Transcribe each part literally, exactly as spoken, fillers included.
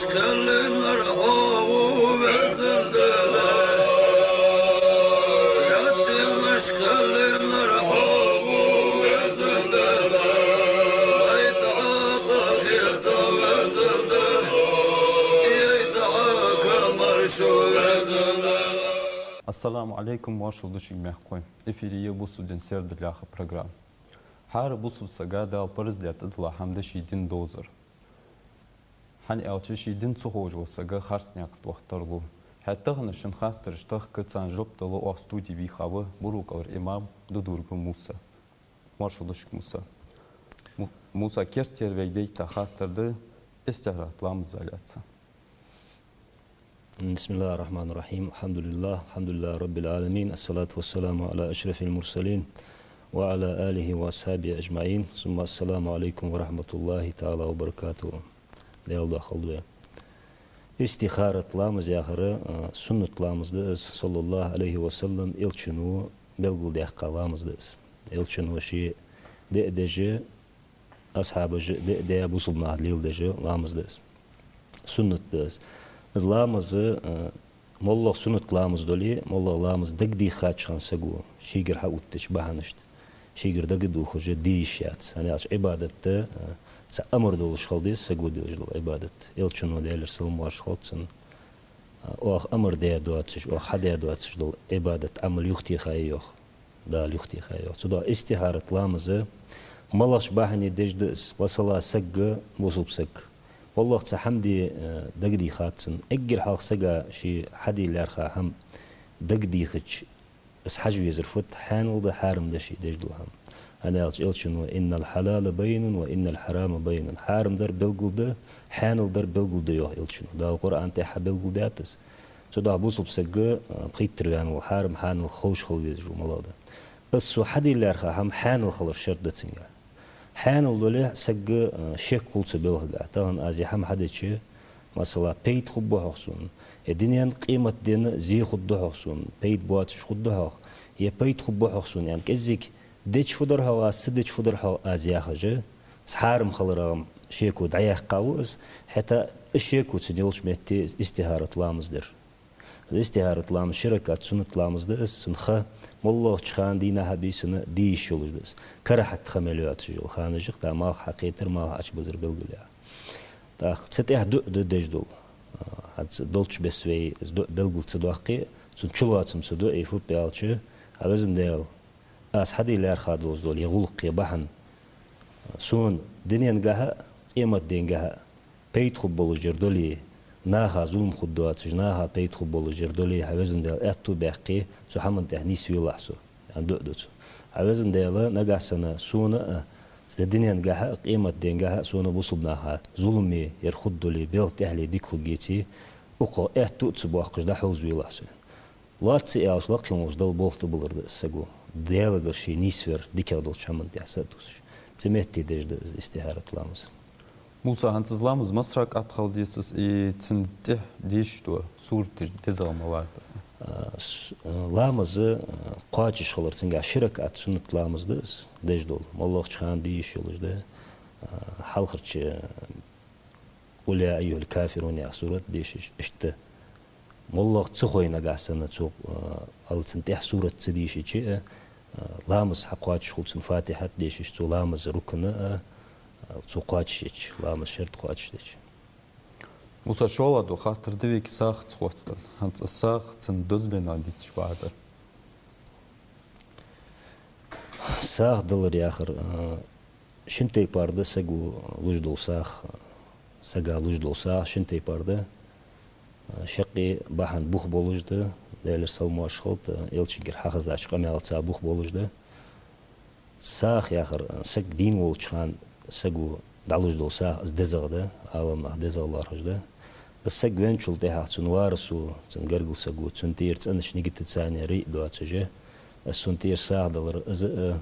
Каллинар хьо, везан Дала, гӀаттинаш каллинар хьо, везан Дала, ай тӀакъа хета, везан Дала, ай тӀакъа маршу, везан Дала. Ассаламу Ӏалайкум, моаршал да шуга, мехкахой. Эфире я «Бусалба дин сердал» яха программа. ХӀара бусалба сага Дала парз даьд тӀадилла хӀама да ший дин довзар. ХӀана аьлча, ший дин ца ховш вола саг харц наькъа тӀа ваха тарлу. ХӀаьта тахан шун хаттараш тахка, царна жоп дала оаха студе вийхав Бурукъалара имам Дудургов Муса. Моаршал да шуга, Муса. Му-, Муса, керттера вайга дайта хаттар да истихарат ламаза лаьца. بسم الله الرحمن الرحيم. الحمد لله. الحمد لله رب العالمين. الصلاة والسلام على أشرف المرسلين وعلى آله وأصحابه أجمعين. ثم السلام عليكم ورحمة الله تعالى وبركاته. Даьла духьа хилда вай. Истихарат ламаз яхар, а, суннат ламаз да из, صلى الله عليه وسلم, Элчано белгалдаьккха ламаз да из. Элчано ше де а деш, асхьабаша де а даь, бусалба наха леладеш ламаз да из. Суннат да из. Из ламаз, а, моллагӀа суннат ламаз дале, моллагӀа ламаз дагадехача хана саго шийгара хьаоттадеча бахьанашта шийгара дагадохаш де йиш яц. ХӀана аьлча Ӏибадат да, а, цхьа амар долаш хила деза саго деш дола Ӏибадат. Элчано, Даьлера салам-моаршал хилда цунна, а, оаха амар даь доацаш, оаха хьадаь доацаш дола Ӏибадат, Ӏамал юхатехай йоах. Дала юхатехай йоах. Цудухьа истихарат ламаз малагӀча бахьане деш да из? Масала, саг, бусалба саг, моллагӀа цхьа хӀама де, э, дагадехад цунна. Эггара хьалха сага ше хьаде лаьрхӀа хӀама дагадехача, из хьажа везар фуд? Хьаьнал да, хьарам да ше деш дола хӀама? ХӀана аьлча Элчано: إن الحلال بين وإن الحرام بين. Хьарам дар белгала да, хьаьнал дар белгала да, йоах Элчано. Дала Къуръан тӀа хьабелгалдаьд из. Цудухьа бусалба саг, а, пхийттара ваьнна вола, хьарам-хьаьнал ховш хила везаш ва, малагӀа да. Из цо хьаде лаьрхӀа хӀама хьаьнал хилар шарт да цунгахь. Хьаьнал дале а, сага, а, шек хул цу балхагахь. Тахан аз ер хӀама хьадича, масала, пайда хургба хьогӀ сона, е дунен, къематден зе хургда хьогӀ сона, пайда боацаш хургда хьогӀ, е пайда хургба хьогӀ сона, аьнна, кӀеззига дича фу дар хьогӀ аз, ца дича фу дар хьогӀ аз яхаш, из хьарам хиларах шеко дӀаяьккхав из. ХӀаьта из шеко цун йолча метте из истихарат ламаз дар. Из истихарат ламаз ши ракаӀат суннат ламаз да из, цун ха моллагӀча хана, дийнахьа, бийсанна де йиш йолаш да из. Карахьат ха мел йоацаш йола ханаш я-кх, тӀаккха малх хьакхетар, малх Ӏочубузар белгалъяь. ТӀаккха цу тӀехьа дуӀа да деш дола. А, хӀанз долчча бесса вай из дуӀа белгал ца доаккхе а, цун чулоацам цу дуӀай фуд аьлча: хӀай везан Даьла, аз хьаде лаьрхӀа долаш дола ер гӀулакх, ер бахьан сона дуненгахьа а, къематденгахьа а пайда хургболаш ер дале, наха зулам хургдоацаш, наха пайда хургболаш ер дале, хӀай везан Даьла, аьттув баьккхе, цу хӀаман тӀехьа нийсвелахь со, аьнна, дуӀа ду цо. ХӀай везан Даьла, нагахьа санна сона а, дуненгахьа а, къематденгахьа а сона, бусалба наха, зуламе ер хургдоле, белха тӀехьале дика хургъеце, укхох аьттув а ца боаккхаш дӀахьовзавелахь со. Лоацца аьлча, лакхе волча Далла болх тӀабалар да из саго, Даьлагара ше нийсвер, дикагӀа долча хӀаман тӀехьа са а тувсаш. Цу метте деш да из истихарат ламаз. Муса, хӀанз из ламаз масса ракаӀат хила деза из, и цун тӀехьа дешаш дола сураташ дезагӀа ма ларда? А, с-, а, ламаз, а, кхоачаш хилар цунгахь, ши ракаӀат суннат ламаз да из деш дола. МоллагӀча хана де йиш йолаш да, а, хьалхарча «قل يا أيها الكافرون» яха сурат дешаш, иштта. МоллагӀа ца хой нагахьа санна цо, а, ала цун тӀехьа сурат ца дийшача а, а, ламаз хьакхоачаш хул цун, Фатихьат дешаш, цо ламаза рукн а, а, цо кхоачашйича, ламаза шарт кхоачашдича. Муса, шоллагӀа дола хаттар да вайга сагӀаца хоттаденна. ХӀанз из сагӀа цун дозбенах дийцача бакъахьа дар. СагӀа далар яхар, а, шин тайпара да саго луш дола сагӀа, сага луш дола сагӀа шин тайпара да. Шаккхе бахьан бух болаш да, Даьлера салам-моаршал хилда, Элчангара хьахезача къамаьлаца бух болаш да. СагӀа яхар, саг дийна волча хана саго дӀалуш дола сагӀа, из дезагӀа да, Ӏаламнаха дезагӀа лоархӀаш да. Из саг венначул тӀехьагӀа цун варасо, цун гаргара саго, цун тӀера цӀенача нигатаца райъа доацаш, из цун тӀера сагӀа далар, из а,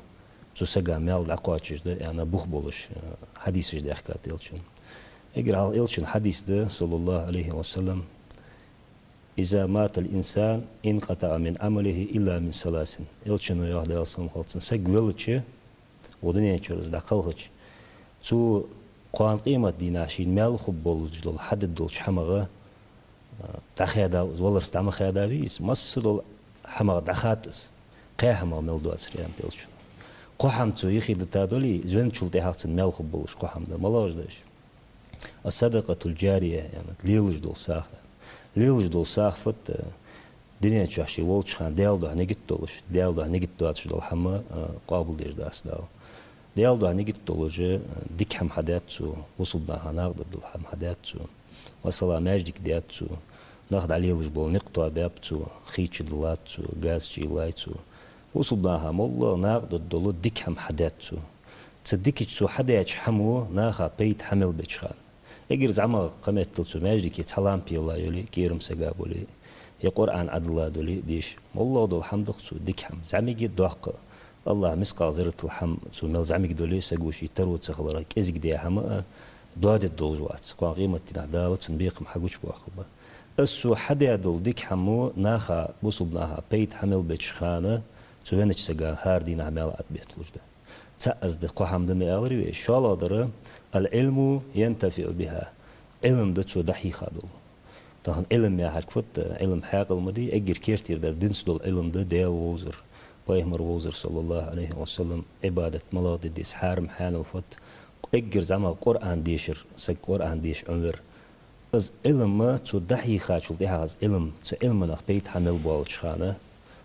цу сага маьл дӀакхоачаш да, аьнна, бух болаш, э, хьадисаш даьхкад Элчан. Эггара хьалха Элчан хьадис да, صلى الله عليه وسلم: «إذا مات الإنسان انقطع من عمله إلا من ثلاث». Элчано йоах, Даьла салам хилда цунна, саг велча, укх дунен чура из дӀакхалхача, цо Кхоана къематдийнахьа шийна маьл хургболаш дола хьадергдолча хӀамах, а, дӀахаьдав из, валарца дӀа ма хаьдавий из, массадола хӀамах дӀахад из, кхаь хӀамах мел доацар, аьннад Элчано. Кхо хӀама цо юхедита дале, из венначул тӀехьагӀа цунна маьл хургболаш кхо хӀама да. МалагӀаш да уж? الصدقة الجارية, аьннад, лелаш дола сагӀа. Лелаш дола сагӀа фуд? Дунен чу ше волча хана Даьла духьа нигат долаш, Даьла духьа нигат доацаш дола хӀама, а, къоабалдеш дац Дала. Даьла духьа нигат долаш, а, дика хӀама хьадаьд цо, бусалба наха накъадаргдола хӀама хьадаьд цо. Масала, маьждиг даьд цо, нах дӀалелаш бола никъ тоабаьб цо, хий чудиллад цо, газ чуйиллай цо. Бусалба наха моллагӀа накъадаргдола дика хӀама хьадаьд цо. Цу дикача цо хьадаьча хӀамо наха пайда хьа мел беча хана. Эггара зӀамагӀа кхаметтел цу маьждиге цхьа лампа елла йоле, кӀерам сага боле, е Къуръан Ӏодилла доле деша. МоллагӀа дола хӀама да-кх цо дика хӀама, зӀамига, доккха. АллахӀа мискъал зарратал хӀама цо мел зӀамига доле, саго ший таро ца хиларах кӀезига даь хӀама а доадергдолаш вац. Кхоана къематдийнахьа Дала цун бекхам хьагучабоаккхаргба. Из цо хьадаь дола дика хӀамо наха, бусалба наха пайда хьа мел беча хана, цу веннача сага хӀара дийнахьа маьл Ӏобетталуш да. ЦаӀ из да, кхо хӀама да ма аьларий вай. ШоллагӀдар: العلم ينتفع بها. Ӏилма да цо дӀахьийха дола. Тахан Ӏилма яхар фуд? Ӏилма хьаькъал ма дий, эггара кертера дар динца дола Ӏилма да, Даьла вовзар, Пайхамар вовзар, صلى الله عليه وسلم, Ӏибадат малагӀа де деза, хьарам, хьанал фуд, эггара зӀамагӀа Къуръан дешар, саг Къуръан деша Ӏомавар. Из Ӏилма цо дӀахьийхачул тӀехьагӀа, из Ӏилма, цу Ӏилманах пайда хьа мел боалача хана,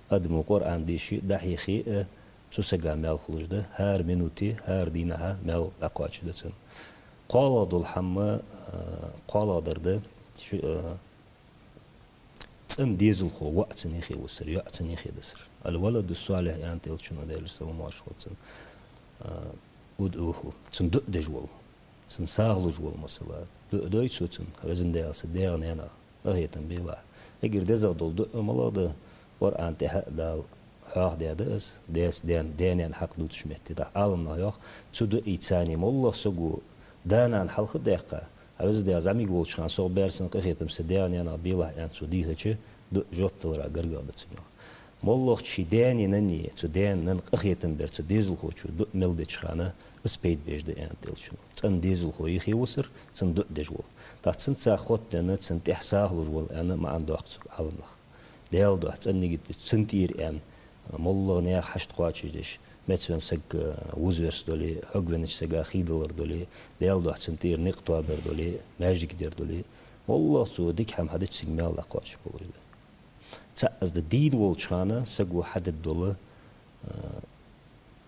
адамо Къуръан деше а, дӀахьехе а, цу сага маьл хулаш да, хӀара минуте, хӀара дийнахьа маьл дӀакхоачаш да цунна. КхоалагӀа дола хӀама, а, кхоалагӀдар да, шу-, а, цӀена дезалхо, воӀ цун юхе висар, йоӀ цун юхе дисар. الولد الصالح, аьннад Элчано, Даьлера салам-моаршал хилда цунна, а, ادعوه, цунна дуӀа деш вола, цунна сагӀа луш вола, масала. ДуӀа дой цо цунна: Везан Даьла, са даьх-наьнах къахетам белахь. Эггара дезагӀа дола дуӀа малагӀа да? Къуръан тӀа Дала хьоахадаьд из, даьца, даьна, даь-наьна хьакъ дувцача метте. ТӀаккха Ӏаламнаха йоах, цу дуӀайца моллагӀа саго да-нана хьалха а даьккха, хьа веза Даьла, зӀамига волча хана сох бӀаьрсанна къахетам са даьх-наьнах белахь, аьнна, цо дийхача, дуӀа жоп далара гаргагӀа да цунна, йоах. МоллагӀча ший даьнеи наннеи, цу даьна-нанна къахетам бер цу дезалхочо дуӀа мел деча хана, из пайда беш да, аьннад Элчано. ЦӀена дезалхо юхе висар, цунна дуӀа деш вола. ТӀаккха цунца хотта денна, цунна тӀехьа сагӀа луш вола, аьнна, маӀан доаккх цу Ӏаламнаха. Даьла духьа цӀена нигат де, цунна тӀера, аьнна, моллагӀа наьха хьашт кхоачашдеш, мецвенна саг, а, вузверс доле, хьогвеннача сага хий далар доле, Даьла духьа цунна тӀера никъ тоабар доле, маьждиг дар доле, моллагӀа цо дика хӀама хьадича, цига маьл дӀакхоачаш болаш да. ЦаӀ из да, дийна волча хана саго хьадергдола, а,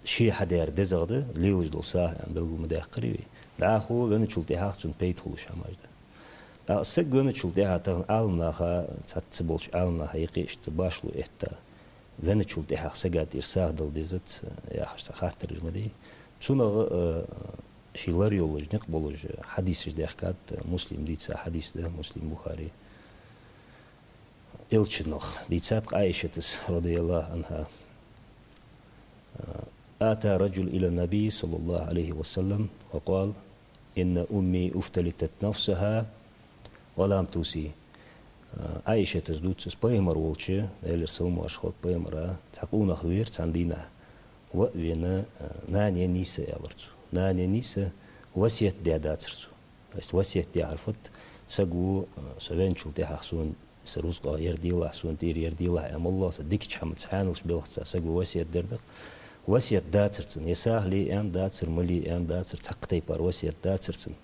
ше хьадаьр дезагӀа да, лелаш дола сагӀа, аьнна, белгал ма даьккхарий вай. ДӀахо венначул тӀехьагӀа цунна пайда хулаш хӀамаш да. ТӀаккха саг венначул тӀехьагӀа, тахан Ӏаламнаха, цхьацца болча Ӏаламнаха юкъе иштта башхало этта, венначул тӀехьагӀа сага тӀера сагӀа дала дезац, яхаш цхьа хаттараш ма дий. Цунах, э, ший лар йолаш, никъ болаш хьадисаш даьхкад, Муслима дийца хьадис да, Муслим, Бухари. Элчанах дийцад-кх Ӏайшатас, رضي الله عنها: آتى رجل إلى النبي صلى الله عليه وسلم وقال: إن أمي افتلتت نفسها ولم توصني. Ӏайшатас дувц, из Пайхамар волча, Даьлера салам-моаршал хилда Пайхамара, цхьа къонах вера цхьан дийнахьа. ВаӀ вена, нана еннай са, аьлар цо. Нана еннай са, васкет даь дацар цо. То есть васкет яхар фуд? Саго, со венначул тӀехьагӀа сона са рузкъах ер делахь, сона тӀера ер делахь, аьнна, моллагӀа цхьа дикача хӀамаца, хьаналча белхаца саго васкет дер да-кх. Васкет дацар цун, е сагӀа ле аьнна дацар, ма ле аьнна дацар, цхьаккха тайпара васкет дацар цун.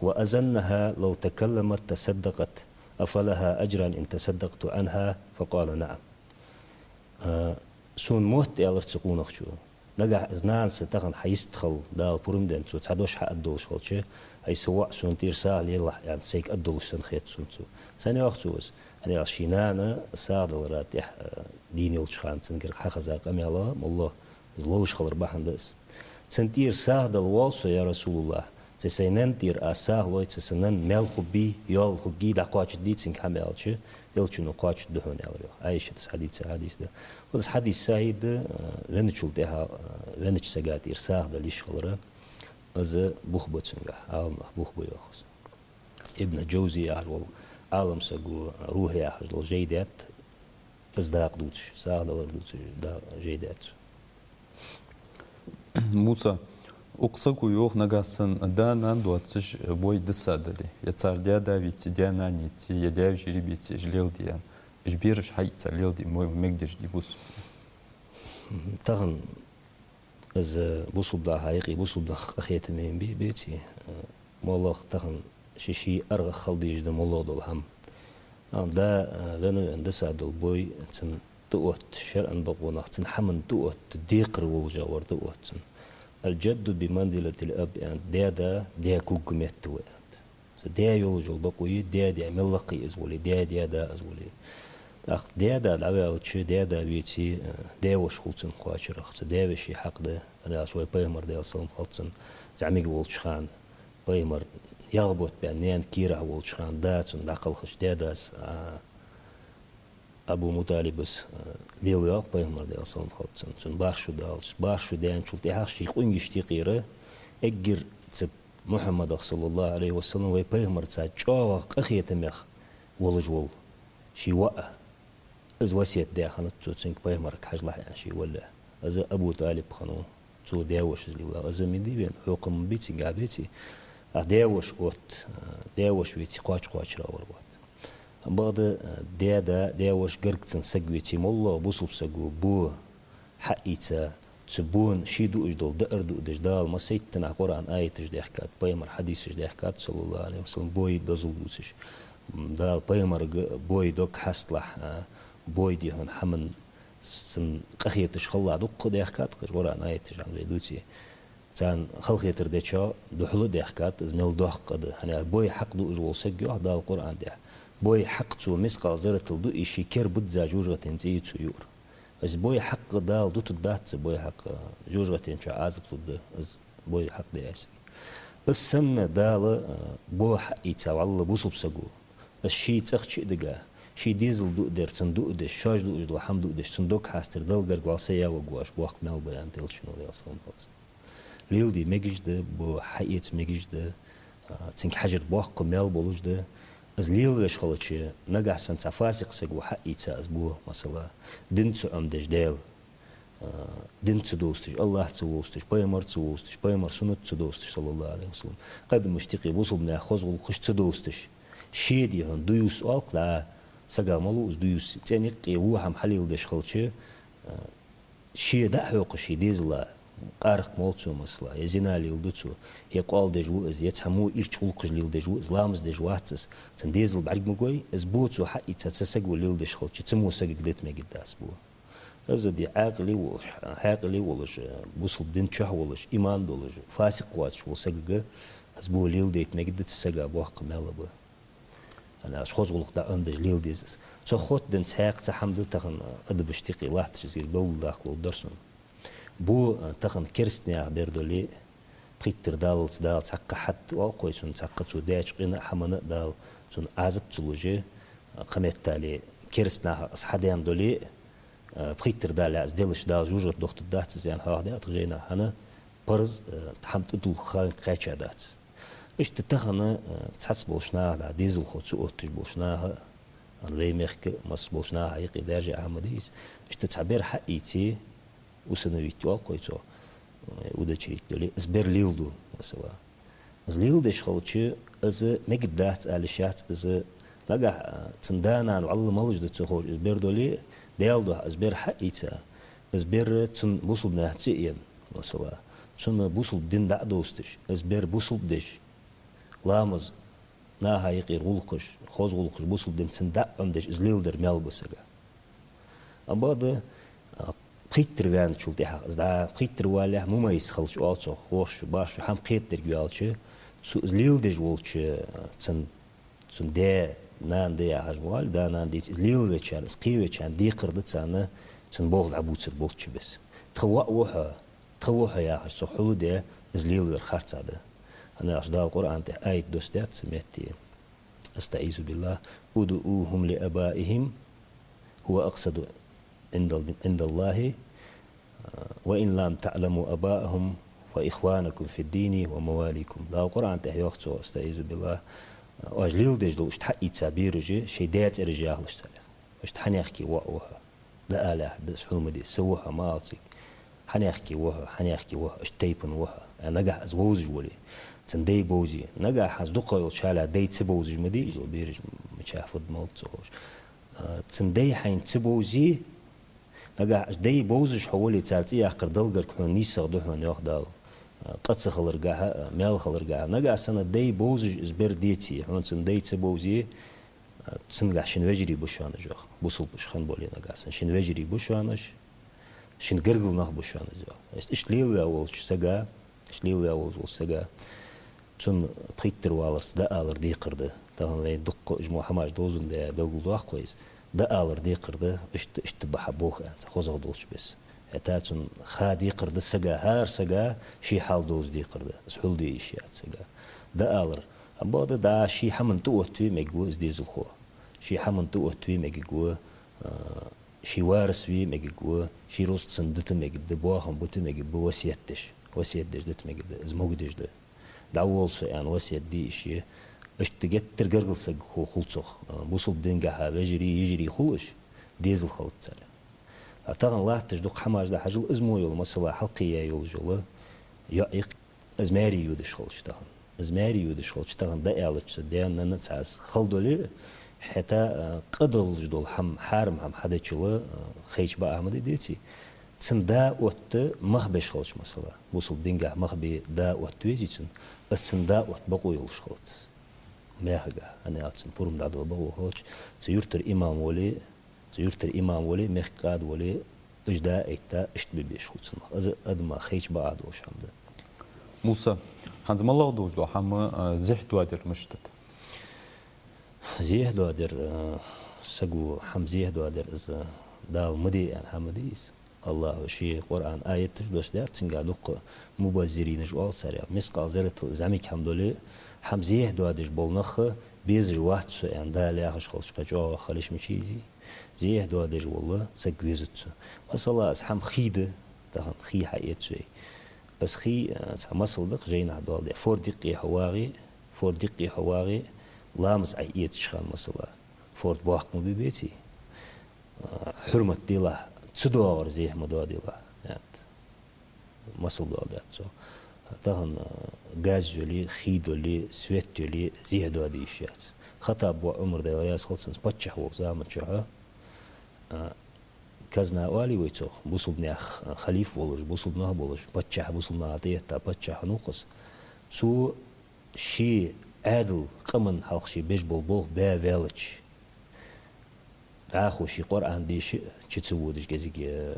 وأظنها لو تكلمت تصدقت، أفلها أجران إن تصدقت عنها؟ فقال: نعم. А, сона мотт, аьлар цу къонахчо, нагахь из нана са тахан хьа йистхила, Дала пурам денна, цо цхьа дош хьааргдолаш хилча, ай, са воӀ сона тӀера сагӀа лелахь аьнна, сайга аргдолаш санна хет сона цо. Сенна йоах цо из? ХӀана аьлча ший нана сагӀа далара тӀехь, а, дийна йолча хана цунгара хьахеза къамаьл, моллагӀа из ловш хилар бахьан да из. Цунна тӀера сагӀа дала воал со, я РасулуллахӀ, цу сай нанна тӀера аз сагӀа лой, цу са нанна маьл хургбий, йоал хургйий, дӀакхоачаргдий цунга хӀама аьлча, Элчано: кхоачаргда хьона, аьлар, йоах. Ӏайшатас хьадийца хьадис да. Укхаза хьадис сахьихь да, а, венначул тӀехьагӀа, а, веннача сага тӀера сагӀа дала йиш хилар, из бух ба цунгахь, Ӏаламнаха бух ба, йоах из. Ибн Джавзи яхаш вола Ӏалам саго, Рухь яхаш дола жай даьд, из дакъа дувцаш, сагӀа далар дувцаш, да, жай даьд цо. Муса, Укх саго йоах, нагахьа санна да-нана доацаш бой дисса дале, е цар даь-да веце, даь-нана еце, е даь-вежарий беце, уж леладе аьнна. Уж бераш хьаийца леладе мо-, мегадеш дий бусалба дин? Тахан из бусалба дин хьа юкъе бусалба динах къахетаме бе-, беце, моллагӀа тахан ший-ший аргӀах хила дезаш да моллагӀа дола хӀама. Амма да, а, венна-венна дисса дола бой, цун тӀаотта, шарӀан бокъонах цун хӀаман тӀаотта, декхар волаш вар тӀаотта цун. «الجد بمنزلة الأب», аьннад, даь-да даь когаметта ва, аьннад. Цу даь йолаш йола бокъо я, даь-даь мел лакха я из вале, даь-даь-да из вале. ТӀаккха даь-да дӀаваьлча, даь-да веце, а, даь-воша хул цун кхоачарах, цу даь-веший хьакъ да. ХӀана аьлча вай пайхамар, Даьла салам хилда цунна, зӀамига волча хана, пайхамар ялх бутт баьнна наьна кийрахь волча хана да цунна дӀакхалхача, даь-дас, а, Абу МутӀалибас, а, лелаваьв-кх пайхамар, Даьла салам хилда цунна, цунна бархӀ шу даллалца. БархӀ шу даьнначул тӀехьагӀа ший къонгашта юкъера эггара цу Мухьаммадах, صلى الله عليه وسلم, вай пайхамарца чӀоагӀа къахетамех волаш вола ший воӀа, из васкет даь хиннад цо цунга, пайхамарга хьажалахь аьнна, ше валале. Из Абу ТӀалиб хиннав, цо даь-воша из лелла. Из ма дий вайна, хьокхам ма бий цунга, беце. А даь-воша отта, а, даь-воша веце, кхоач-кхоачара вар отта. Бакъда, а, даь-да, даь-воша гарга цун саг веце, моллагӀа бусалба саго бо хьаийца, цу бона ше дуаш дола даар дуадеш, Дала массайтта Къуръан аяташ даьхкад, пайхамара хьадисаш даьхкад, صلى الله عليه وسلم, бой дозал дувцаш. Дала пайхамарга бой дог хьасталахь, а, бой дий хьона хӀаман цунна къахеташ хилалахь, дуккха даьхкад-кх уж Къуръан аяташ, хӀана вай дувце. Царна халахетар дечоа духьала даьхкад, из мел доккха къа да. ХӀана аьлча бой хьакъ дуаш вола саг, йоах Дала Къуръан тӀа, бой хьакъ цо мискъал зарратал дуий, ший кер бизза жожагӀатен цӀи я цо юар. Из бой хьакъ Дала дутаргдац, цу бой хьакъ жожагӀатен чу Ӏазап лургда, из бой хьакъ даь саг. Из санна Дала, а, бо хьаийца валлалца бусалба саго, из ший цӀагӀа чу а дига, ший дезал дуадар цунна дуадеш, шоаш дуаш дола хӀама дуадеш, цун дог хьастар, Далла гарга вала, са я ваг воаш, боккха маьл ба, аьннад Элчано, Даьла салам хилда цунна. Леладе мегаш да, бо хьаэца мегаш да, а, цунга хьажар боккха маьл болаш да. Из лелавеш хилча, нагахьа санна цхьа фасикъ саго хьаийца из бо, масала, дин ца Ӏомадеш Даьла, а, дин ца довзийташ, АллахӀ ца вовзийташ, пайхамар ца вовзийташ, пайхамара суннат ца довзийташ, صلى الله عليه وسلم, адамашта юкъе бусалба наьха хоза гӀулакхаш ца довзийташ, ше дий хьона дуйус оал-кх, да, сага ма лу из дуйус, цӀен юкъе во хӀама хьалеладеш хилча, а, ше дӀа а хьокхаш ший дезала, къаракъ молл цо, масала, е зина леладу цо, е къоал деш ва из, е цхьа во ирча гӀулакхаш леладеш ва из, ламаз деш вац из, цун дезал бӀарга ма гой, из бо цо хьаийца цу саго леладеш хилча, цу во сагага дита мегаргдац бо. Из дий Ӏаькъале волаш, хьаькъале волаш, бусалба дин чу волаш, иман долаш, фасикъ воацаш волча сагага из бо леладайта мегаргда, цу сага боккха маьл ба. ХӀана аьлча хоза гӀулакх дӀа Ӏомадеш леладе деза из. Цох хотта денз цхьаькха цхьа хӀама да тахан адабашта юкъе латташ, из белгалдаккха ловргдар сона. Бо, а, тахан кераста наьха бер дале а, пхийттара даллалца Дала цхьаккха хьатта оал-кх вай цунна, цхьаккха цо даьча къина а, хӀамана а Дала цунна Ӏазап ца луш, а, кхыметтел кераста наха из хьадаьнна дале а, а, пхийттара далале из делаш Дала жожагӀате дохийтаргдац из аьнна хьоахадаьд-кх жайнах, хӀана, парз, а, хӀама тӀадулла ха кхаьчадац. Иштта тахан, а, цхьацца болча наха, дезалхо ца отташ болча наха, а, вай мехка а, масса болча наха юкъе даьржа хӀама да из. Иштта цхьа бер хьаийце, усыновить оал-кх вай цох, э, удочерить дале, из бер леладу, масала. Из леладеш хилча, из мегаргдац ала йиш яц, из нагахьа, а, цун да-нана валлалца малаш да ца ховш из бер дале а, Даьла духьа из бер хьаийца, из бер цун бусалба наьха цӀи а енна, масала, цунна бусалба дин дӀа а довзийташ, из бер бусалба деш, ламаз, наха юкъера гӀулакхаш, хоза гӀулакхаш, бусалба дин цунна дӀа а Ӏомадеш, из леладар маьл ба сага. Амма да, а, пхийттара ваьнначул тӀехьагӀа, из дӀа пхийттара валалехь мумаййиз хилча оал цох, ворхӀ шу, бархӀ шу хӀама кхетадергваьлча, цо из леладеш волча, а, цун, цун даь-нана да яхаш ма вале, да-нана дийца из лелавечарна, из кхевечарна декхар да царна цун болх дӀабувцар болчча беса. Тха воӀ ва хьо, тха ва хьо яхаш, цох хьулде, из лелавар харцахьа да. ХӀана аьлча Дала Къуръан тӀа аят доссадаьд цу метте. أستعيذ بالله. «ادعوهم لآبائهم هو أقسط عند ال-، عند الله، وإن لم تعلموا آباءهم فإخوانكم في الدين ومواليكم». Дала Къуръан тӀа йоах цо, أستعيذ بالله, оаш леладеш дола иштта хьаийца бераш шоай даь цӀераш яхалаш царех. Иштта хьанехке воӀ ва хьо. ДӀаалехь, да, из хьулма де, са ва хьо ма ала цига. хьанехке ва хьо, хьанехке ва хьо, иштта тайпан ва хьо, а нагахь из вовзаш вале, цун дай бовзе. Нагахь хӀанз дукха йолча хьале дай ца бовзаш ма дий из, бераш мичахьа фуд малт ца ховш. А, цун дай хьайна ца бовзе, нагахь дай бовзаш хьо вале, цар цӀи яккхар Далла гарга хьона нийсагӀа да хьона, йоах Дала. А, къа ца хиларгахьа, а, маьл хиларгахьа. Нагахь санна дай бовзаш из бер деце, хьона цун дай ца бовзе, а, цунгахь шун вежарий ба шоана, йоах. Бусалба уж хинна бале нагахь санна, шун вежарий ба шоана уж, шун гаргара нах ба шоана уж, йоах. Иштта, иштта лелаваь волча сага, иштта лелаваь волча сага, цунна пхийттара валарца дӀаалар декхар да. Тахан вай дукха уж мо хӀамаш довзандаь белгалдоаккх вай из. ДӀаалар декхар да, иштта, иштта ба хьа болх аьнна, цхьа хозагӀа долча беса. ХӀаьта цунна ха декхар да сага, хӀара сага ший хьал довза декхар да, из хьулде йиш яц сага. ДӀаалар. Ам бакъда, дӀа ший хӀаман тӀаоттаве мегаргва из дезалхо. Ший хӀаман тӀаоттаве мегаргва, а, ший варас ве мегаргва, ший рузкъа цунна дита мегаргда, боахам бита мегаргба, васкет деш, васкет деш дита мегаргда, из могадеш да. ДӀаволла со аьнна васкет де йиш я. Иштта геттара гаргара саг ху-, хул цох, а, бусалба дингахьа вежарий, йижарий хул уж, дезал хилац цар. А тахан латташ дукха хӀамаш да, хьажал, из мо йола масала хьалкхеяь йолаш йола йоӀ я-кх, из маьре йодаш хилча тахан. Из маьре йодаш хилча тахан дӀааьлча цу даь-наьна цхьа из хала дале а, хӀаьта, а, къа долаш дола хӀама, хьарам хӀама хьадичул, а, хайча бакъахьа ма дий, деций. Цун да отта мах беш хилча масала, бусалба дингахьа мах бе да отта везий цун, из цун да отта бокъо йолаш хилац. Маьхагахьа, хӀана аьлча цун пурам дӀадала бокъо хилча, цу юртара имам вале, цу юртара имам вале, мехка къади вале, уж да а этта, иштта бе безаш хул цун мах. Из а адамо хайча бакъахьа долаш хӀама да. Муса, хӀанз малагӀа долаш дола хӀама, а, зехьа доадар мишта да? Зехьа доадар, а, саго хӀама зехьа доадар из Дала ма де аьнна хӀама ма дий из. АллахӀа ший Къуръан аяташ доссадаьд, цунгахь дукха мубаззиринаш оал царех. Мискъал зарратал зӀамига хӀама дале а, хӀама зехьа доадеш бола нах безаш вац со аьнна, Дала яхаш хилча, кхы чӀоагӀа хила йиш мичай из. Зехьа доадеш вола саг везац цо. Масала, из хӀама хий да, тахан хий хьаэц вай. Из хий, а, цхьа масал да-кх жайнахьа доаладаь. Форда юкъе хьо вагӀе, форда юкъе хьо вагӀе, ламаз Ӏа эцача хана масала, форда боккха ма бе безий. А, хьурмат делахь, ца доагӀар зехьа ма доаделахь, аьннад. Масал доаладаьд цо. Тахан, а, газ йоле, хий доле, свет йоле, зехьа доаде йиш яц. Хаттаб воӀ Ӏумар, Даьла раьза хилва цунна, паччахь волча заман чухь, а, казна оалий вай цох, бусалба наьха, а, халифа волаш, бусалба нах болаш, паччахь, бусалба наха тӀаэтта паччахь хиннав-кх из. Цо ший Ӏаьдала къаман хьалха ше беш бола болх баь ваьлча, дӀахо ший Къуръан деша а чу ца водаш кӀезига,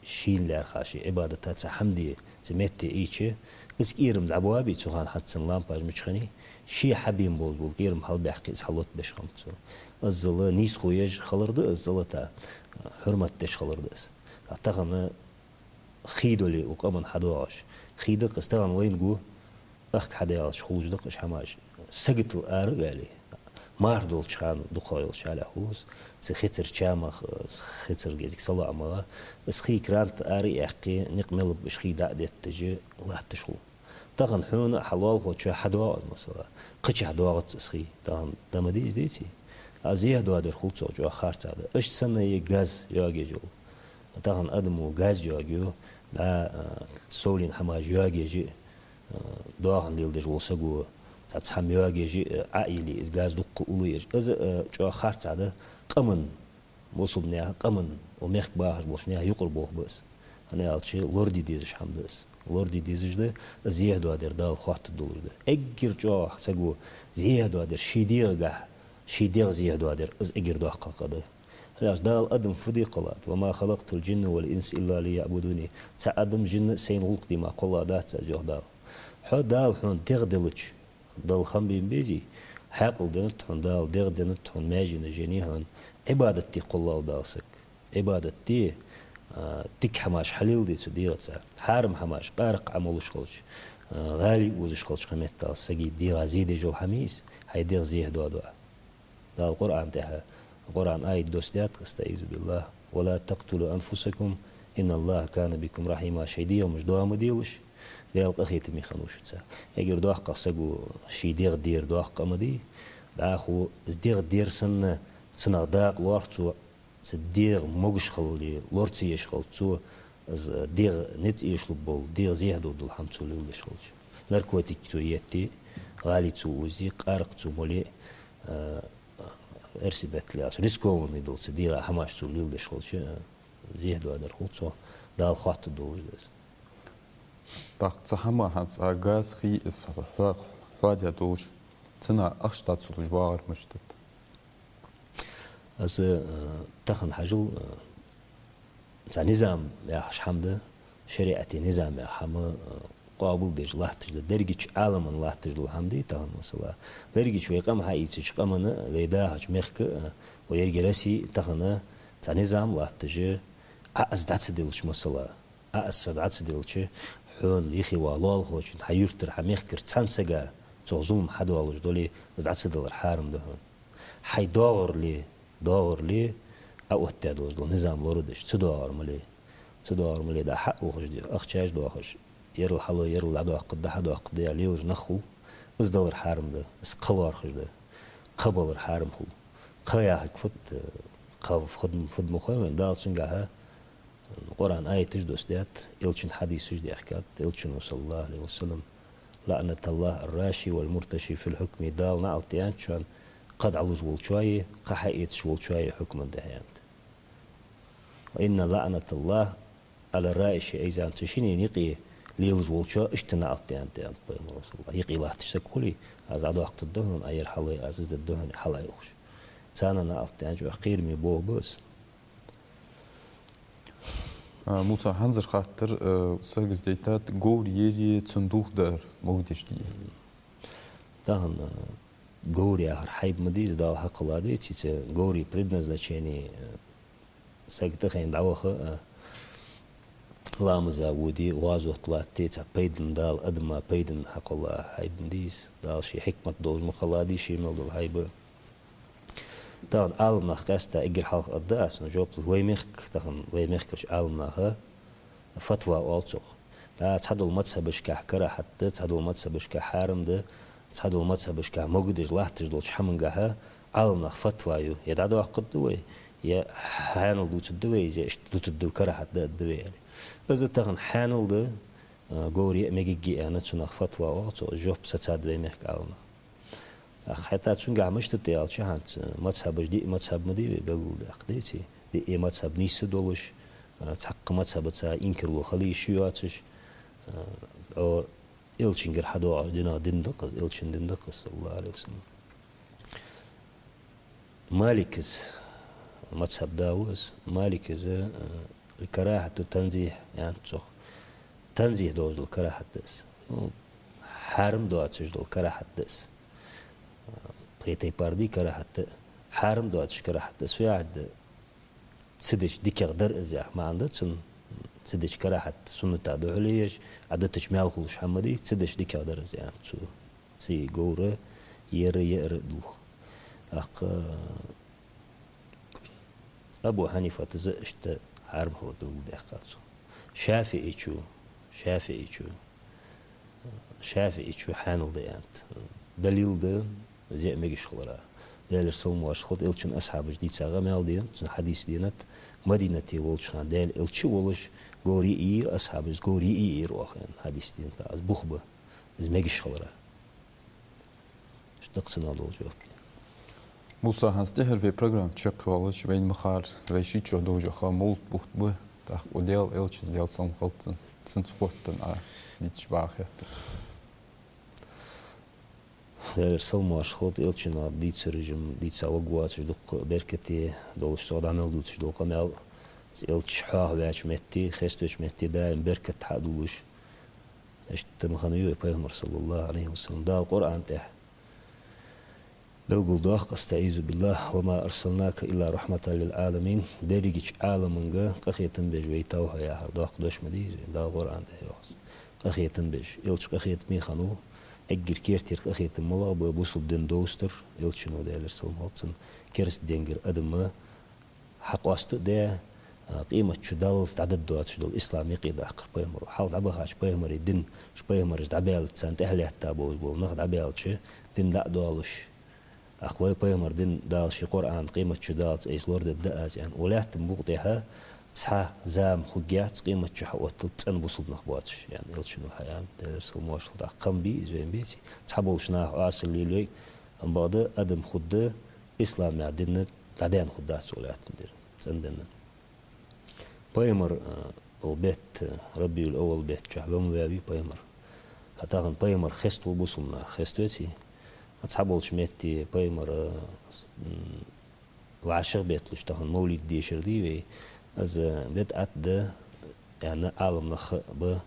шийна лаьрхӀа ший Ӏибадата цхьа хӀама де цу метте Ӏийча, из кӀерам дӀабоабий цу хана, хӀанз цун лампаш мича хиннай, ше хьабена болаш бола кӀерам хьалбаьккхе, из хьалотбеш хиннаб цо. Иззал нийсхо еш хилар да из, цӀалата хьурмат деш хилар да из. А тахан хий доле укх къаман хьадоагӀаш. Хий да-кх из тахан вайна гу, ахка хьадаьлча хулаш да-кх уж хӀамаш. Саготал ара а ваьле, марха долча хана, дукха йолча хьале хул из, цу хицара чамах, цу хицара кӀезига салоӀамах, из хий кранта ара а яьккхе, никъ мел ба уж хий дӀа а детташ, латташ хул. Тахан хьона а, хьа лоалахочоа а хьадоагӀа из, масала. Кхычахьа доагӀац из хий. Тахан да ма дий из, деций? А зехьа доадар хул цох чӀоагӀа харцахьа да. Иштта санна я газ йоагаеш йола. Тахан адамо газ йоагаю, дӀа, а, совленна хӀамаш йоагаеш а, а, доахан леладеш вола саго, цхьацца хӀама йоагаеш а, Ӏо а йилле, из газ дукха уллув еш. Из, а, чӀоагӀа харцахьа да къаман, бусалба наьха, къаман, укх мехка бахаш болча наьха юкъара болх ба из. ХӀана аьлча лораде дезаш хӀама да из. Лораде дезаш да, из зехьа доадар Дала хоаттаргдолаш да. Эггара чӀоагӀа саго зехьа доадар ший дегӀагахьа, ший дегӀ зехьа доадар, из эггара доккха къа да. ХӀана аьлча Дала адам фу де кхеллад? «وما خلقت الجن والإنس إلا ليعبدون». Цхьа адам, жин а сайна гӀулакх де мара кхелла дац Аз, йоах Дала. Хьо Дала хьона дегӀ делча, Далла хам бе ма безий, хьаькъал деннад хьона Дала, дегӀ деннад хьона, маьженаш еннай хьона, Ӏибадат де кхеллав Дала саг. Ӏибадат де, а, дика хӀамаш хьалеладе цу дегӀаца. Хьарам хӀамаш, къаракъ Ӏамалаш хилча, а, гӀали озаш хилча, кхы меттел сага дегӀа зе деш йола хӀама я из, хьай дегӀ зехьа доадо Ӏа. Дала Къуръан тӀа, Къуръан аят доссадаьд-кх, أستعيذ بالله: «ولا تقتلوا أنفسكم إن الله كان بكم رحيما». Шоай дегӀамаш доа ма делаш, Даьла къахетаме хиннав шуца. Эггара доккхагӀа саго ший дегӀ дер доккха къа ма дий. ДӀахо из дегӀ дер санна, цунах дакъа лоархӀ цо, цу дегӀа могаш хилале лора ца еш хилча, цо Из дегӀа низ эшалургбола, дегӀа зехьа дола хӀама цо леладеш хилча. Наркотик цо етте, гӀали цо уззе, къаракъ цо моле, а, эрсий меттала аьлча, рискованный дола цу дегӀа хӀамаш цо леладеш хилча, а, зехьа доадар хул цо, Дала хоаттаргдолаш да из. ТӀаккха цхьа хӀама хӀанз а газ хий из хьо-, хьо-, хьоадаь долаш, цунах ахча дӀа ца луш вагӀар мишта да? Из, э, тахан хьажал, э, цхьа низам яхаш хӀама да, шариӀата низам яха хӀама, э, къоабалдеш латташ да, дерригача Ӏаламна латташ дола хӀама да тахан, масала. Дерригача вай къам хьаийцача къамана, вай дахача мехка, э, вай еррига Россе тахан цхьа низам латташ я, Ӏа из дӀа ца делча, масала. Ӏа из са дӀа ца делча, хьона юхе ваха лоалахочун, хьа юртара, хьа мехкара цхьан сага цох зулам хьадоалаш дале, из дӀа ца далар хьарам да хьона. Хьай доагӀарал, доагӀарал, Ӏа оттадаь долаш дола низам лорадеш, ца доагӀар ма ле. Ца доагӀар ма ле, дӀа хьа ухаш де, ахчаш доахаш, ерал хьалой, ерал дӀадоаккхаргда, хьадоаккхаргда яхаш лелаш нах хул, из далар хьарам да, из кхы лоархӀаш да. Кхы балар хьарам хул. Кхы яхилга фуд, кхы фуд, фуд ма хой вайна, Дала цунгахьа Къуръан аяташ доссадаьд, Элчан хьадисаш даьхкад, Элчано, صلى الله عليه وسلم: «لعنة الله على الراشي والمرتشي في الحكم». Дала наӀалт даьд царна, кхы дӀалуш волчои, кхы хьаэцаш волчои хьукма тӀа, аьннад. «وإن لعنة الله على الرائش», айзан цу шинне юкъе лелаш волчоа иштта наӀалт даьд, аьннад пайхамара, صلى الله عليه وسلم. Юкъе латташ саг хуле, аз дӀадоаккхаргда хьона, Ӏа ер хьалой, аз из дергда хьона, хьалай ухаш. Царна наӀалт даьд, чӀоагӀа кхераме болх ба из. А, Муса, хӀанзара хаттар, э, сага из дайтад, говр ере, цун дулх дар могадеш дий? Тахан, э, говр яхар хьайба ма дий из, Дала хьакхелла деций, цу говра предназначени, э, саг тӀахайна дӀаваха, э, ламаза воде, гӀазот латте, цхьа пайдана Дала адама пайдана хьакхелла хьайба ма дий из, Дала ший хьикмат долаш ма кхелладий ший мел дола хьайба. Тахан Ӏаламнах къаьстта эггара хьалха аргда аз, жоп луш, вай мехка, тахан вай мехкарча Ӏаламнаха фатва оал цох. Да, цхьадола мазхӀабашкахь карахьат да, цхьадола мазхӀабашкахь хьарам да, цхьадола мазхӀабашкахь могадеш латташ долча хӀамангахьа Ӏаламнаха фатва ю, е дӀадоаккхаргда вай, е хьаьнал дувцаргда вай из, е иштта дутаргда, карахьат да аргда вай аьле. Из тахан хьаьнал да, а, говр е мегаргья аьнна, цунах фатва оал цох, жоп сацад вай мехка Ӏаламнаха. ТӀаккха хӀаьта цунгахьа мишта да аьлча, хӀанз мазхӀабаш диъ мазхӀаб ма дий вай белгалдаьккха, деций? Диъ мазхӀаб нийса долаш, а, цхьаккха мазхӀабаца инкарло хила йиш йоацаш, а, о, Элчангара хьадоагӀаш динах дин да-кх из, Элчан дин да-кх из, صلى الله عليه وسلم. Малика мазхӀаба да ва из, Малика, э, карахьату танзихь аьннад цох. Танзихь долаш дола карахьат да из. Ну, хьарам доацаш дола карахьат да из. Пхе тайпара дий карахьат да. Хьарам доацаш карахьат да из. Фу яхар да? Ца дича дикагӀа дар из яха маӀан да цун. Ца дича карахьат сунната духьале еш, Ӏа дитача маьл хулаш хӀама дий, ца дича дикагӀа дар из аьннад цо. Цу говра ер а, яар а дулх. ТӀаккха Абу Хьанифата из иштта хьарам хилар белгалдаьккхад цо. ШафиӀийчо, ШафиӀийчо, ШафиӀийчо хьаьнал да аьннад. Далил да из мегаш хилара. Даьлера салам-моаршал хилда, Элчан асхьабаша дийца къамаьл денад, цун хьадис денад, Мадинате волча хана Даьла Элча волаш, говр яйир асхьабаша, говр яйир оаха аьнна хьадис денад. Из бух ба, из мегаш хилара. Иштта да-кх цунах дола жоп. Муса, хӀанз тӀехьара вай программа чакхйоалаш, вайна ма харра, вай шийчоа довза хӀама мовлат бутт ба, тӀаккха укх Даьла Элчанца, Даьла салам хилда цунна, цунца хоттаденна Ӏа дийцача бахьан хеттар. Даьлера салам-моаршал хилда, Элчанах дийцар жим, дийца ваг воацаш дукха беркате долаш, цох дӀа мел дувцаш дола къамаьл, Элча хьоахаваьча метте, хеставеча метте даим беркат хьадувлаш, иштта ма хиннавий вай Пайхамар, صلى الله عليه وسلم. Дала Къуръан тӀа белгалдоаккх: «أستعيذ بالله، وما أرسلناك إلا رحمة للعالمين». Дерригача Ӏаламнга къахетам беш вайтав хьо яхар доккха дош ма дий из, Дала Къуръан тӀа йоах из. Къахетам беш. Элча къахетаме хиннав, эггара кертера къахетам малагӀа ба, бусалба дин довзийтар, Элчано, Даьлера салам хилда цунна, кераста денгара адам хьакъоаста а даь, а, къематди даллалца дӀадаргдоацаш дола ислам юкъедаккхар пайхамаро. Хьалха дӀабахача пайхамарий дин, уж пайхамараш дӀабаьлча царна тӀехьалаьтта болаш бола нах дӀабаьлча, дин дӀа а доалаш. ТӀаккха вай пайхамара дин Дала ший Къуръан къематди даллалца айса лорадергда аз аьнна. Укх лаьттан букъа тӀа цхьа зама хургьяц къематди хьаотталца цӀена бусалба нах боацаш, аьнна, Элчано хьааьннад, Даьлера салам-моаршал хилда цунна. Кхам бий из, вайна беций? Цхьаболча наха Ӏоасал лелайой, амма бакъда адам хургда ислама дина дӀадаьнна хургдац цо лаьттан дера, цӀена дина. Пайхамар, э, оал бетта, э, Рабиул-аввал бетта чухь ва ма ваьвий пайхамар. ХӀаьта тахан пайхамар хеставу бусалба наха, хеставеций? Цхьаболча метте пайхамар, э, с-, м, вӀашагӀбетталуш тахан мовлид дешар дий вай, из бидӀат да, аьнна, Ӏаламнаха ба.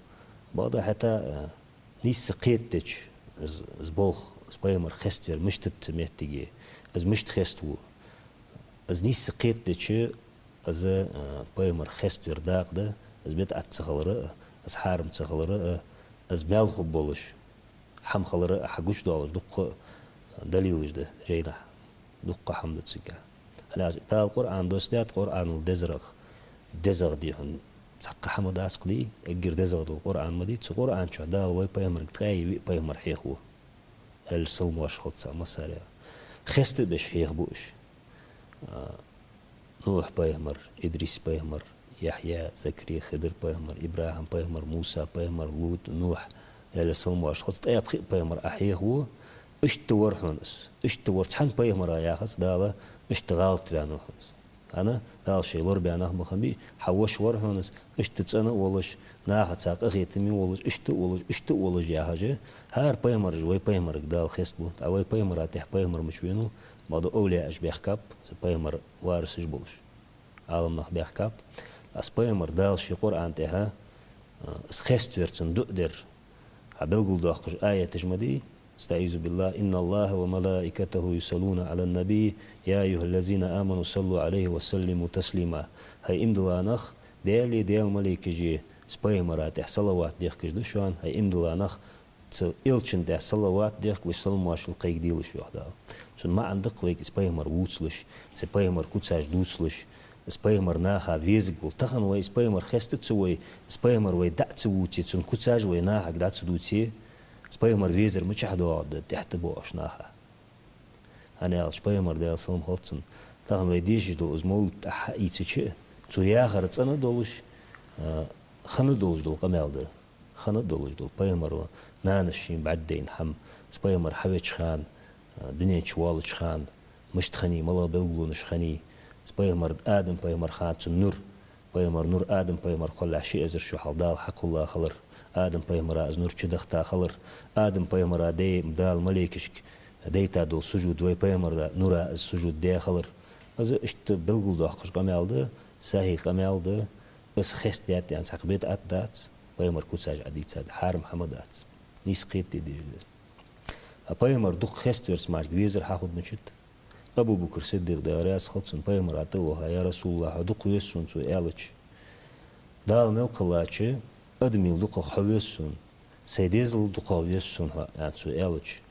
Бакъда хӀаьта, э, нийсса кхетадича, из, из болх, из пайхамар хеставар мишта да цу меттиге, из мишта хеставу, из нийсса кхетадича, из, э, пайхамар хеставар дакъа да, из бидӀат ца хилара а, из хьарам ца хилара а, из маьл хургболаш хӀама хилара а хьагучадоалаш дуккха далилаш да жайнашка. Дуккха хӀама да цигахь. ХӀана аьлча Дала Къуръан доссадаьд, Къуръанал дезарагӀа дезагӀа дий хьона цхьаккха хӀама дац-кх дий, эггара дезагӀа дола Къуръан ма дий. Цу Къуръан чу Дала вай пайхамарга ткъаь виъ пайхамар хьехаву, Даьлера салам-моаршал хилда царна массарна. Хестабеш хьехабу уж. А, Нухь пайхамар, Идрис пайхамар, Яхья, Закария, Хидр пайхамар, ИбрахӀим пайхамар, Муса пайхамар, Лут, Нухь, Даьлера салам-моаршал хилда царна, ткъаь пхиъ пайхамар Ӏохьехаву. Иштта вар хьона из, иштта вар цхьан пайхамара яхац Дала, иштта гӀалат ваьннав хьона из. ХӀана, Дала шоай лорабаь нах ма хиннабий, хьа воша вар хьона из, иштта цӀена а волаш, нахаца къахетаме а волаш, иштта а волаш, иштта а волаш яхаш, хӀара пайхамараш вай пайхамарга Дала хеставу. ТӀаккха вай пайхамара тӀехьа пайхамар мича венав? Бакъда овлияаш баьхкаб, цу пайхамара варисаш болаш Ӏаламнах баьхкаб. Из пайхамар Дала ший Къуръан тӀа, а, из хеставар цунна дуӀа дар хьабелгалдоаккхаш аяташ ма дий. أستعيذ بالله. إن الله وملائكته يصلون على النبي يا أيها الذين آمنوا صلوا عليه وسلموا تسليما. ХӀай иман дилла нах, Даьлеи Даьла малейкашеи из пайхамара тӀа салават дехкаш да шоана, хӀай иман дилла нах, цу Элчана тӀа салават дехкалаш, салам-моаршал кхайкаделаш, йоах Дала. Цун маӀан да-кх вайга из пайхамар вувцалаш, цу пайхамара куцаш дувцалаш, из пайхамар наха везаргвола. Тахан вай из пайхамар хеста ца вой, из пайхамар вай дӀа ца вувце, цун куцаш вай нахага дӀа ца дувце, из пайхамар везар мичахьа доагӀаргда тӀехьа тӀабоагӀача наха? ХӀана аьлча пайхамар, Даьлера салам хилда цунна, тахан вай дешаш дола из мовлид тӀа хьаийцача, цо яхар цӀена долаш, а, хинна долаш дола къамаьл да. Хинна долаш дола, пайхамара нанас шийна бӀаргадайна хӀама, из пайхамар хьавеча хана, а, дунен чу воаллача хана, мишта хиннай, малагӀа белгалонаш хиннай, из пайхамар, Адам пайхамара хана цун нур, пайхамара нур Адам пайхамара кхоллахь ши эзар шу хьалха Дала хьакхелла хилар, Адам пайхамара из нур чудахийта хилар, Адам пайхамара даь Дала малейкашка дайта дола сужуд вай пайхамара нура из сужуд даь хилар. Из иштта белгалдоаккхаш къамаьл да, сахьихь къамаьл да, из хестадаьд аьнна цхьаккха бидӀат дац, пайхамара куцаш Ӏодийцад хьарам хӀама дац. Нийса кхетаде деза из. А пайхамар дукха хеставарца мара везар хьахургда мичад? Абу-Бакр Сиддикъ, Даьла раьза хилва цунна, пайхамара тӀа а ваха: «Я РасулаллахӀ, хьо дукха веза сона», цо аьлча, «Дала мел кхеллача адамел дукхагӀа хьо веза сона, сай дезал дукхагӀа веза сона хьо», аьнна, цо аьлча,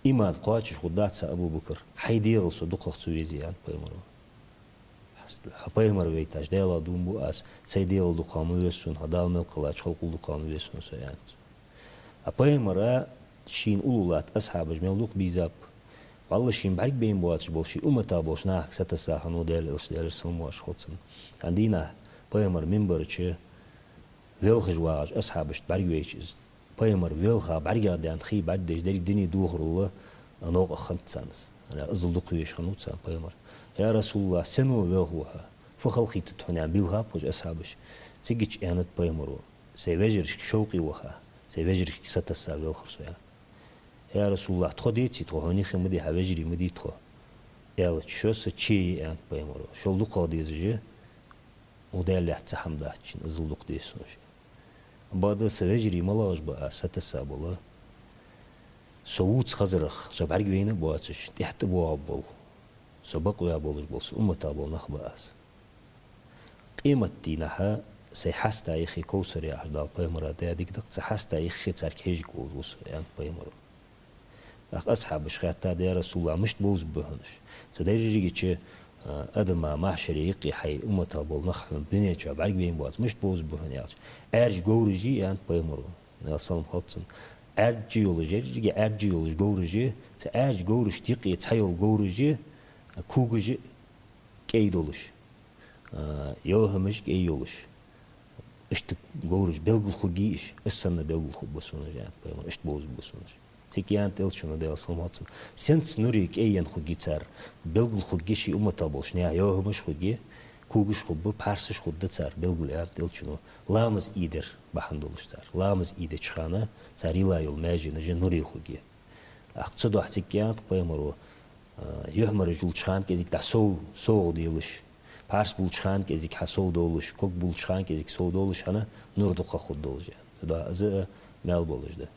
иман кхоачаш хургдац хьа, Абу-Бакр, хьай дегӀал со дукхагӀа ца везе, аьннад пайхамара. Хьо пайхамар вайташ Даьлах дув буъ аз, сай дегӀал дукхагӀа ма веза сона хьо, Дала мел кхеллача халкъал дукхагӀа ма веза сона со, аьннад цо. А пайхамара шийна уллув латта асхьабаш мел дукха бийзаб. ВаллахӀи, шийна бӀаргабайна боацаш бола, ший умматах болча нахага сатесса хиннав Даьла Элча, Даьлера салам-моаршал хилда цунна. ХӀана дийнахьа пайхамар минбара чу велхаш вагӀаш асхьабашта бӀаргавайча из, пайхамар велха бӀаргах даьнна хий бӀаргадайча, деррига дина духарал новкъа хиннад царна из. ХӀана аьлча иззал дукха везаш хиннав царна пайхамар. «Я РасулаллахӀ, сенна велхав хьо? Фу хала хийтад хьона?» аьнна, белхаб уж асхьабаш. Цигача аьннад пайхамара: «Сай вежарашка шовкъе ваха, сай вежарашка сатесса велхар со», аьнна. «Я РасулаллахӀ, тхо деций тхо, хьона юхе ма дий, хьа вежарий ма дий тхо?» аьлча, «Шо са че я», аьннад пайхамара. «Шол дукхагӀа дезаш я, укх Даьла лаьтта цхьа хӀама дац шийна, иззал дукха деза сона шо». Бакъда са вежарий малагӀаш ба аз сатесса бола? Со вувца хазарах, со бӀаргавайна а боацаш, тӀехьа тӀабоагӀа бола, со бакъваь болаш бола, са умматах бола нах ба аз. Къематдийнахьа сай хьаста юххе, Кавсар яхаш Дала пайхамара даь дика да-кх, цу хьаста юххе царга хьежаргволаш ва со, аьннад пайхамара. ТӀаккха асхьабаша хаьттад: «Я РасулаллахӀ, мишта бовзаргба хьона уж? Цу дерригача, а, адама махьшаре юкъе хьай умматах бола нах хьона дунен чу бӀаргавайна боаца, мишта бовзаргба хьона?» аьлча, «Ӏаьржа говраш я», аьннад пайхамара, Даьла салам хилда цунна. «Ӏаьржа йолаш, еррига Ӏаьржа йолаш говраш я, цу Ӏаьржа говрашта юкъе цхьайола говраш я, когаш я кӀай долаш. а, йоахамаш кӀай йолаш. Иштта говраш белгала хургья уж, из санна белгала хургба сона уж, аьннад пайхамара, иштта бовзаргба сона уж. Цига аьннад Элчано, Даьла салам хилда цунна: сенца нури кӀай енна хургья цар, белгала хургья ший умматах болча наьха йоахамаш хургья, когаш хургба, пхьарсаш хургда цар, белгала, аьннад Элчано, ламаз ийдар бахьан долаш цар. Ламаз ийдеча хана цар йилла йола маьженаш нури хургья. ТӀаккха цудухьа цига аьннад пайхамара, а, юхьмараш йолча хана кӀезига дӀа сов, совгӀа делаш, пхьарс болча хана кӀезига хьа сов долаш, ког болча хана кӀезига сов долаш, хӀана, нур дукхагӀа хургдолаш, аьнна. Цудухьа из а маьл болаш да.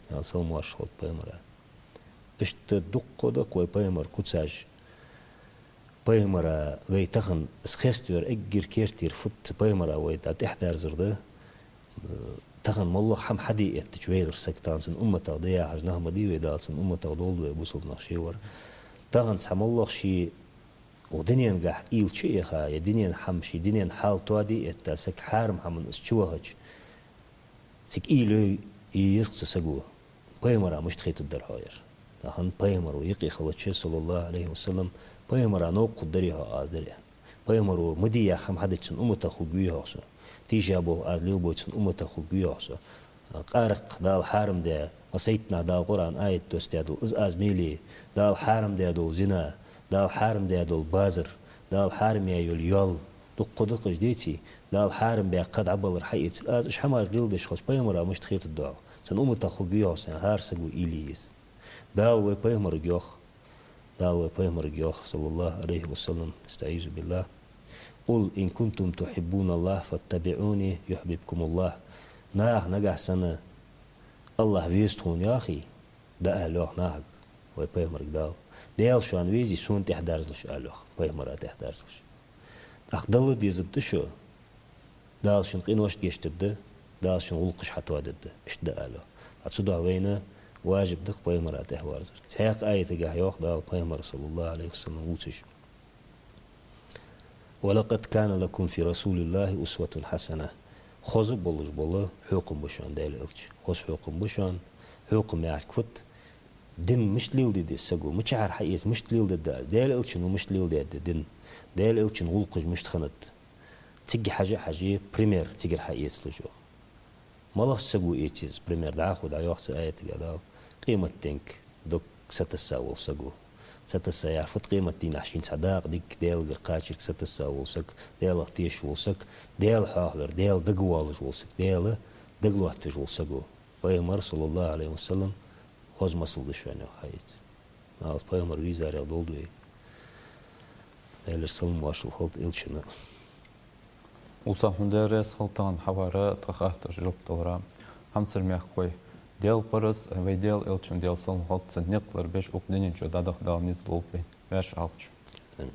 Даьла салам-моаршал хилда пайхамара. Иштта дукха да-кх вай пайхамара куцаш. Пайхамара вай тахан из хеставар эггара керттера фуд, пайхамара вай дӀа тӀехьадерзар да. Тахан моллагӀа хӀама хьаде эттача вайгӀар саг, тахан цун умматах да яхаш нах ма дий вай, Дала цун умматах долда вай, бусалба нах шевар. Тахан цхьа моллагӀа ше укх дуненгахь уйла чуэха, е дунен хӀама, ший дунен хьал тоаде этта саг хьарам хӀаман из чувахача, цига уйла е еза-кх цу саго, пайхамара мишта хетаргдар хьо ер. Тахан пайхамара юкъе хилча, саллаллахӀу Ӏалайхи ва саллам, пайхамара новкъа хургдарий хьо, аз дер, аьнна. Пайхамара ма де яха хӀама хьадича цун умматах хургвий хьогӀ со. Тийшаболх аз лелабой цун умматах хургвий хьогӀ со. Къаракъ Дала хьарам даь, массайтта наха Дала Къуръан аят доссадаь дола, из аз мел е, Дала хьарам даь дола зина, Дала хьарам даь дола базар, Дала хьарам яь йола йоал, дукха да-кх уж, деций, Дала хьарам баь кхы дӀабалар хьаэцар. Аз уж хӀамаш леладеш хилча, пайхамара мишта хетаргда хьогӀ, цун умматах хургвий хьогӀ со, аьнна, хӀара саго уйла е еза. Дала вай пайхамарга йоах, Дала вай пайхамарга йоах, саллаллахӀу Ӏалайхи ва саллам, أستعيذ بالله: قل إن كنتم تحبون الله فاتبعوني يحببكم الله. Наха нагахь санна АллахӀ веза тхона яхе, дӀаала йоах нахага вай пайхамарга Дала: Даьла шоана везе, сона тӀехьадерзалаш, ала йоах, пайхамара тӀехьадерзалаш. ТӀаккха Далла дезаргда шо, Дала шун къиношта гешт дергда, Дала шун гӀулакхаш хьатоадергда, иштта дӀаала йоах. ТӀаккха цудухьа вайна важиб да-кх пайхамара тӀехьаверзар. Цхьаькха аятагахь йоах Дала пайхамар, саллаллахӀу Ӏалайхи ва саллам, вувцаш: ولقد كان لكم في رسول الله أسوة حسنة. Хоза болаш бола хьокхам ба шоана Даьла Элча. Хоза хьокхам ба шоана. Хьокхам яхар фуд? Дин мишта леладе деза саго, мичахьара хьаэца мишта леладергда аз, Даьла Элчано мишта леладаьд дин, Даьла Элчан гӀулакхаш мишта хиннад. Цига хьажа а хьажий, пример цигара хьаэцалаш, йоах. МалагӀча саго эца еза пример? ДӀахо дӀайоах цу аятагахь Дала: къематденга дог сатесса вола саго. Сатесса яхар фуд? Къематдийнахьа шийна цхьа дакъа диг, Даьлагара кхачарг сатесса вола саг, Даьлах тешаш вола саг, Даьла хьоахавар, Даьла дагавоалаш вола саг, Даьла дагалоаттавеш вола саго. Пайхамар, саллаллахӀу Ӏалайхи ва саллам, хоза масал да шоана, йоах, хьаэца. Аз пайхамар везарех долда вай. Даьлера салам-моаршал хилда Элчана. Усахь, хьона Даьла раьза хилва тахан хьавара, тха хаттарашта жоп далара. Хьамсара мехкахой, Даьла параз, вай Даьла Элчан, Даьла салам хилда цунна, никъ ларбеш укх дунен чу дӀадаха Дала низ лулба вайна. Маьрша Ӏалда шо. Амин.